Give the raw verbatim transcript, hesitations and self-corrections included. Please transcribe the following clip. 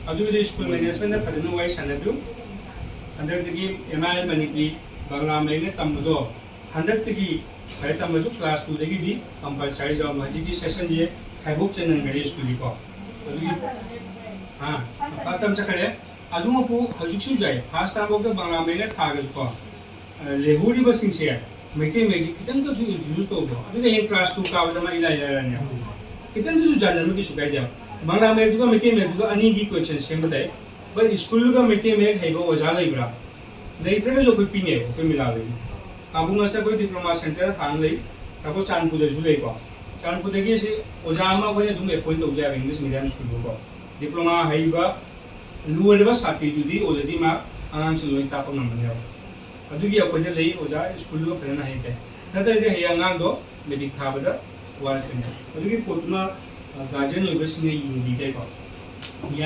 ꯑꯗꯨꯒꯤꯗꯤ ꯁ꯭ꯀꯨꯜ ꯃꯦꯅꯦꯖꯃꯦꯟꯗ ꯐꯖꯅ ꯋꯥꯔꯤ ꯁꯥꯟꯅꯕꯤꯌꯨ꯫ ꯍꯟꯗꯛꯇꯒꯤ ꯑꯦꯝ ꯑꯥꯏ ꯑꯦꯜ ꯃꯅꯤꯄꯨꯔꯤ ꯕꯪꯂꯥ ꯃꯌꯦꯛꯅ ꯇꯝꯕꯗꯣ ꯍꯟꯗꯛꯇꯒꯤ ꯐꯔꯦ ꯇꯝꯕꯁꯨ ꯀ꯭ꯂꯥꯁ ꯇꯨꯗꯒꯤꯗꯤ ꯀꯝꯄꯜꯁꯔꯤ ꯌꯥꯎꯕ ꯍꯧꯖꯤꯛꯀꯤ ꯁꯦꯁꯟꯁꯦ ꯍꯥꯏꯕꯣꯛ ꯆꯟꯍꯟꯈ꯭ꯔꯦ ꯁ꯭ꯀꯨꯜꯒꯤꯀꯣ꯫ ꯑꯗꯨꯒꯤ ꯐꯥꯔꯁ ꯇꯥꯏꯝ ꯆꯠꯈ꯭ꯔꯦ꯫ ꯑꯗꯨꯃꯛꯄꯨ ꯍꯧꯖꯤꯛꯁꯨ ꯌꯥꯏ, ꯐꯥꯔꯁ ꯇꯥꯏꯝꯐꯥꯎꯗ ꯕꯪꯂꯥ ꯃꯌꯦꯛꯅ ꯊꯥꯔꯒꯁꯨꯀꯣ꯫ ꯂꯩꯍꯧꯔꯤꯕꯁꯤꯡꯁꯦ ꯃꯩꯇꯩ ꯃꯌꯦꯛꯁꯤ ꯈꯤꯇꯪꯗꯁꯨ ꯏꯟꯇ꯭ꯔꯣꯗ꯭ꯌꯨꯁ ꯇꯧꯕ, ꯑꯗꯨꯗꯤ ꯍꯌꯦꯡ ꯀ꯭ꯂꯥꯁ ꯇꯨ ꯀꯥꯕꯗ ꯃꯥ ꯏꯂꯥꯏ ꯂꯥꯏꯔꯅꯤ꯫ ꯈꯤꯇꯪꯗꯁꯨ ꯖꯟ ꯑꯃ ꯀꯩꯁꯨ ꯀꯥꯏꯗꯦ꯫ ꯕꯪꯂꯥ ꯃꯌꯦꯛꯇꯨꯒ ꯃꯩꯇꯩ ꯃꯌꯦꯛꯇꯨꯒ ꯑꯅꯤꯒꯤ ꯀꯣꯏꯁꯟ ꯁꯦꯝꯕ ꯇꯥꯏ꯫ ꯕꯠ ꯁ꯭ꯀꯨꯜꯗꯨꯒ ꯃꯩꯇꯩ ꯃꯌꯦꯛ ꯍꯩꯕ ꯑꯣꯖꯥ ꯂꯩꯕ꯭ꯔꯥ? ꯂꯩꯇ꯭ꯔꯒꯁꯨ ꯑꯩꯈꯣꯏ ꯄꯤꯅꯦꯕ, ꯑꯩꯈꯣꯏ ꯃꯤꯂꯥ ꯂꯩꯅꯤ꯫ ꯀꯥꯕꯨꯡ ꯑꯁꯤꯗ ꯑꯩꯈꯣꯏ ꯗꯤꯄ꯭ꯂꯣꯃꯥ ꯁꯦꯟꯇꯔ ꯍꯥꯟꯅ ꯂꯩ, ꯑꯩꯈꯣꯏ ꯆꯥꯟꯄꯨꯔꯗꯁꯨ ꯂꯩꯀꯣ꯫ ꯆꯥꯟꯄꯨꯔꯗꯒꯤ ꯁꯤ ꯑꯣꯖꯥ ꯑꯃ ꯑꯩꯈꯣꯏꯅ ꯑꯗꯨꯝ ꯑꯦꯄꯣꯏꯟ ꯇꯧꯕ ꯌꯥꯕ ꯏꯪꯂꯤꯁ ꯃꯤꯗꯤꯌꯝ ꯁ꯭ꯀꯨꯜꯗꯀꯣ꯫ ꯗꯤꯄ꯭ꯂꯣꯃꯥ ꯍꯩꯕ ꯂꯣꯏꯔꯕ ꯁꯥꯇ꯭ꯔꯤꯗꯨꯗꯤ ꯑꯣꯜꯔꯦꯗꯤ ꯃꯥ ꯑꯉꯥꯡꯁꯤꯡ ꯂꯣꯏ ꯇꯥꯛꯄ ꯉꯝꯃꯅꯦꯕ꯫ ꯑꯗꯨꯒꯤ ꯑꯩꯈꯣꯏꯗ ꯂꯩ ꯑꯣꯖꯥ, ꯁ꯭ꯀꯨꯜꯗꯨ ꯐꯖꯅ ꯍꯩꯇꯦ꯫ ꯅꯠꯇ꯭ꯔꯗꯤ ꯍꯌꯦꯡ ꯑꯉꯥꯡꯗꯣ ꯃꯦꯇ꯭ꯔꯤꯛ ꯊꯥꯕꯗ ꯋꯥꯔꯛꯀꯅꯤ꯫ ꯑꯗꯨꯒꯤ ꯄꯣꯠꯇꯨꯃ, ꯑ, ꯒꯥꯔꯖꯤꯌꯟ ꯑꯣꯏꯕꯁꯤꯡꯅ ꯌꯦꯡꯕꯤꯗꯦꯀꯣ꯫ ꯌꯥꯅꯤ꯫